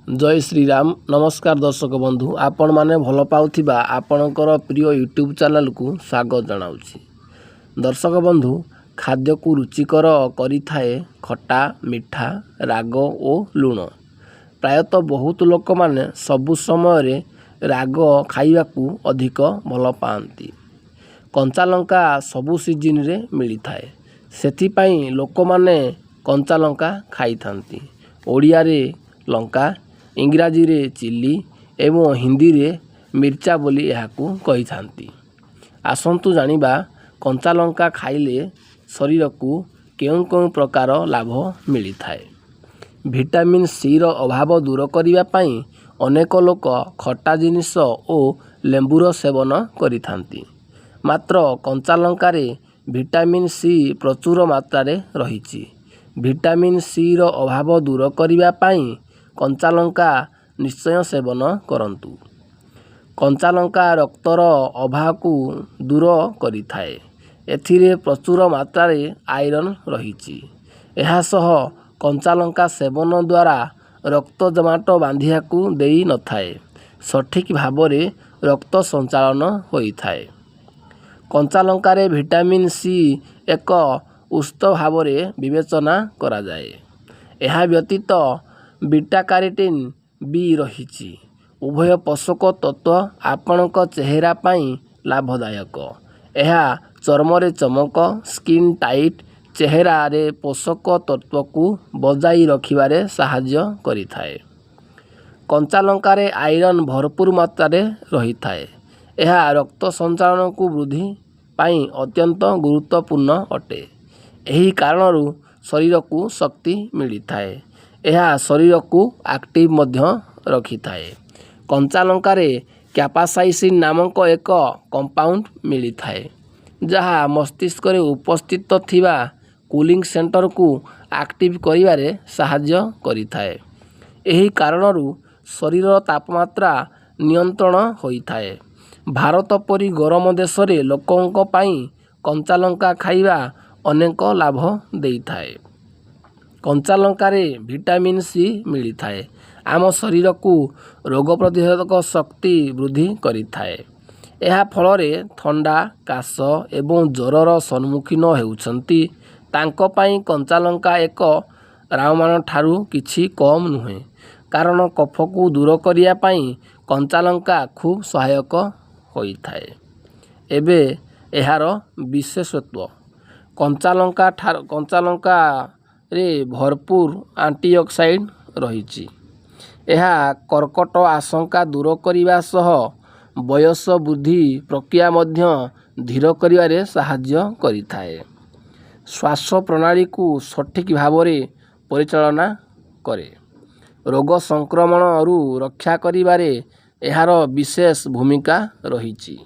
ଜୟ ଶ୍ରୀରାମ। ନମସ୍କାର ଦର୍ଶକ ବନ୍ଧୁ, ଆପଣମାନେ ଭଲ ପାଉଥିବା ଆପଣଙ୍କର ପ୍ରିୟ ୟୁଟ୍ୟୁବ୍ ଚ୍ୟାନେଲକୁ ସ୍ୱାଗତ ଜଣାଉଛି। ଦର୍ଶକ ବନ୍ଧୁ, ଖାଦ୍ୟକୁ ରୁଚିକର କରିଥାଏ ଖଟା, ମିଠା, ରାଗ ଓ ଲୁଣ। ପ୍ରାୟତଃ ବହୁତ ଲୋକମାନେ ସବୁ ସମୟରେ ରାଗ ଖାଇବାକୁ ଅଧିକ ଭଲ ପାଆନ୍ତି। କଞ୍ଚା ଲଙ୍କା ସବୁ ସିଜିନରେ ମିଳିଥାଏ, ସେଥିପାଇଁ ଲୋକମାନେ କଞ୍ଚା ଲଙ୍କା ଖାଇଥାନ୍ତି। ଓଡ଼ିଆରେ ଲଙ୍କା, ଇଂରାଜୀରେ ଚିଲି ଏବଂ ହିନ୍ଦୀରେ ମିର୍ଚା ବୋଲି ଏହାକୁ କହିଥାନ୍ତି। ଆସନ୍ତୁ ଜାଣିବା, କଞ୍ଚା ଲଙ୍କା ଖାଇଲେ ଶରୀରକୁ କେଉଁ କେଉଁ ପ୍ରକାର ଲାଭ ମିଳିଥାଏ। ଭିଟାମିନ୍ ସିର ଅଭାବ ଦୂର କରିବା ପାଇଁ ଅନେକ ଲୋକ ଖଟା ଜିନିଷ ଓ ଲେମ୍ବୁର ସେବନ କରିଥାନ୍ତି। ମାତ୍ର କଞ୍ଚା ଲଙ୍କାରେ ଭିଟାମିନ୍ ସି ପ୍ରଚୁର ମାତ୍ରାରେ ରହିଛି। ଭିଟାମିନ୍ ସିର ଅଭାବ ଦୂର କରିବା ପାଇଁ କଞ୍ଚା ଲଙ୍କା ନିଶ୍ଚୟ ସେବନ କରନ୍ତୁ। କଞ୍ଚା ଲଙ୍କା ରକ୍ତର ଅଭାବକୁ ଦୂର କରିଥାଏ। ଏଥିରେ ପ୍ରଚୁର ମାତ୍ରାରେ ଆଇରନ୍ ରହିଛି। ଏହା ସହ କଞ୍ଚା ଲଙ୍କା ସେବନ ଦ୍ୱାରା ରକ୍ତ ଜମାଟ ବାନ୍ଧିବାକୁ ଦେଇନଥାଏ, ସଠିକ୍ ଭାବରେ ରକ୍ତ ସଞ୍ଚାଳନ ହୋଇଥାଏ। କଞ୍ଚା ଲଙ୍କାରେ ଭିଟାମିନ୍ ସି ଏକ ଉତ୍ସ ଭାବରେ ବିବେଚନା କରାଯାଏ। ଏହା ବ୍ୟତୀତ ବିଟା କାରୋଟିନ୍ ବି ରହିଛି। ଉଭୟ ପୋଷକ ତତ୍ତ୍ୱ ଆପଣଙ୍କ ଚେହେରା ପାଇଁ ଲାଭଦାୟକ। ଏହା ଚର୍ମରେ ଚମକ, ସ୍କିନ୍ ଟାଇଟ୍ ଚେହେରାରେ ପୋଷକ ତତ୍ତ୍ୱକୁ ବଜାଇ ରଖିବାରେ ସାହାଯ୍ୟ କରିଥାଏ। କଞ୍ଚା ଲଙ୍କାରେ ଆଇରନ୍ ଭରପୁର ମାତ୍ରାରେ ରହିଥାଏ। ଏହା ରକ୍ତ ସଞ୍ଚାଳନକୁ ବୃଦ୍ଧି ପାଇଁ ଅତ୍ୟନ୍ତ ଗୁରୁତ୍ୱପୂର୍ଣ୍ଣ ଅଟେ। ଏହି କାରଣରୁ ଶରୀରକୁ ଶକ୍ତି ମିଳିଥାଏ। ଏହା ଶରୀରକୁ ଆକ୍ଟିଭ୍ ମଧ୍ୟ ରଖିଥାଏ। କଞ୍ଚା ଲଙ୍କାରେ କ୍ୟାପସାଇସିନ୍ ନାମକ ଏକ କମ୍ପାଉଣ୍ଡ ମିଳିଥାଏ, ଯାହା ମସ୍ତିଷ୍କରେ ଉପସ୍ଥିତ ଥିବା କୁଲିଂ ସେଣ୍ଟରକୁ ଆକ୍ଟିଭ୍ କରିବାରେ ସାହାଯ୍ୟ କରିଥାଏ। ଏହି କାରଣରୁ ଶରୀରର ତାପମାତ୍ରା ନିୟନ୍ତ୍ରଣ ହୋଇଥାଏ। ଭାରତ ପରି ଗରମ ଦେଶରେ ଲୋକଙ୍କ ପାଇଁ କଞ୍ଚା ଲଙ୍କା ଖାଇବା ଅନେକ ଲାଭ ଦେଇଥାଏ। କଞ୍ଚା ଲଙ୍କାରେ ଭିଟାମିନ୍ ସି ମିଳିଥାଏ। ଆମ ଶରୀରକୁ ରୋଗ ପ୍ରତିରୋଧକ ଶକ୍ତି ବୃଦ୍ଧି କରିଥାଏ। ଏହା ଫଳରେ ଥଣ୍ଡା, କାଶ ଏବଂ ଜ୍ୱରର ସମ୍ମୁଖୀନ ହେଉଛନ୍ତି, ତାଙ୍କ ପାଇଁ କଞ୍ଚା ଲଙ୍କା ଏକ ରାମବାଣ ଠାରୁ କିଛି କମ୍ ନୁହେଁ। କାରଣ କଫକୁ ଦୂର କରିବା ପାଇଁ କଞ୍ଚା ଲଙ୍କା ଖୁବ୍ ସହାୟକ ହୋଇଥାଏ। ଏବେ ଏହାର ବିଶେଷତ୍ୱ। କଞ୍ଚା ଲଙ୍କାରେ ଭରପୁର ଆଣ୍ଟିଅକ୍ସିଡେଣ୍ଟ ରହିଛି। ଏହା କର୍କଟ ଆଶଙ୍କା ଦୂର କରିବା ସହ ବୟସ ବୃଦ୍ଧି ପ୍ରକ୍ରିୟା ମଧ୍ୟ ଧୀର କରିବାରେ ସାହାଯ୍ୟ କରିଥାଏ। ଶ୍ୱାସ ପ୍ରଣାଳୀକୁ ସଠିକ୍ ଭାବରେ ପରିଚାଳନା କରେ। ରୋଗ ସଂକ୍ରମଣରୁ ରକ୍ଷା କରିବାରେ ଏହାର ବିଶେଷ ଭୂମିକା ରହିଛି।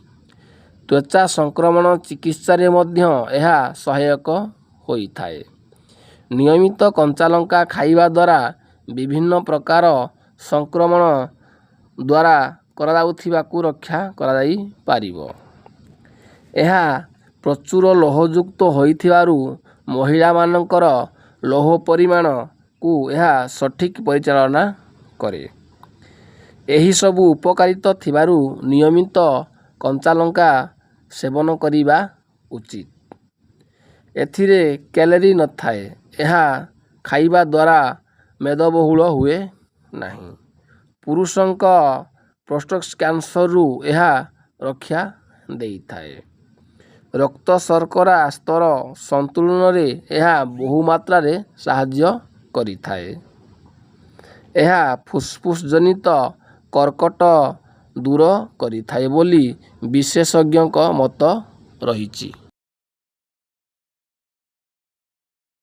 ତ୍ୱଚା ସଂକ୍ରମଣ ଚିକିତ୍ସାରେ ମଧ୍ୟ ଏହା ସହାୟକ ହୋଇଥାଏ। ନିୟମିତ କଞ୍ଚା ଲଙ୍କା ଖାଇବା ଦ୍ୱାରା ବିଭିନ୍ନ ପ୍ରକାର ସଂକ୍ରମଣ ଦ୍ୱାରା କରାଯାଉଥିବାକୁ ରକ୍ଷା କରାଯାଇପାରିବ। ଏହା ପ୍ରଚୁର ଲୌହଯୁକ୍ତ ହୋଇଥିବାରୁ ମହିଳାମାନଙ୍କର ଲୌହ ପରିମାଣକୁ ଏହା ସଠିକ୍ ପରିଚାଳନା କରେ। ଏହିସବୁ ଉପକାରିତା ଥିବାରୁ ନିୟମିତ କଞ୍ଚା ଲଙ୍କା ସେବନ କରିବା ଉଚିତ। ଏଥିରେ କ୍ୟାଲୋରୀ ନଥାଏ। ଏହା ଖାଇବା ଦ୍ୱାରା ମେଦବହୁଳ ହୁଏ ନାହିଁ। ପୁରୁଷଙ୍କ ପ୍ରୋଷ୍ଟେଟ୍ କ୍ୟାନ୍ସରରୁ ଏହା ରକ୍ଷା ଦେଇଥାଏ। ରକ୍ତ ଶର୍କରା ସ୍ତର ସନ୍ତୁଳନରେ ଏହା ବହୁମାତ୍ରାରେ ସାହାଯ୍ୟ କରିଥାଏ। ଏହା ଫୁସଫୁସ ଜନିତ କର୍କଟ ଦୂର କରିଥାଏ ବୋଲି ବିଶେଷଜ୍ଞଙ୍କ ମତ ରହିଛି।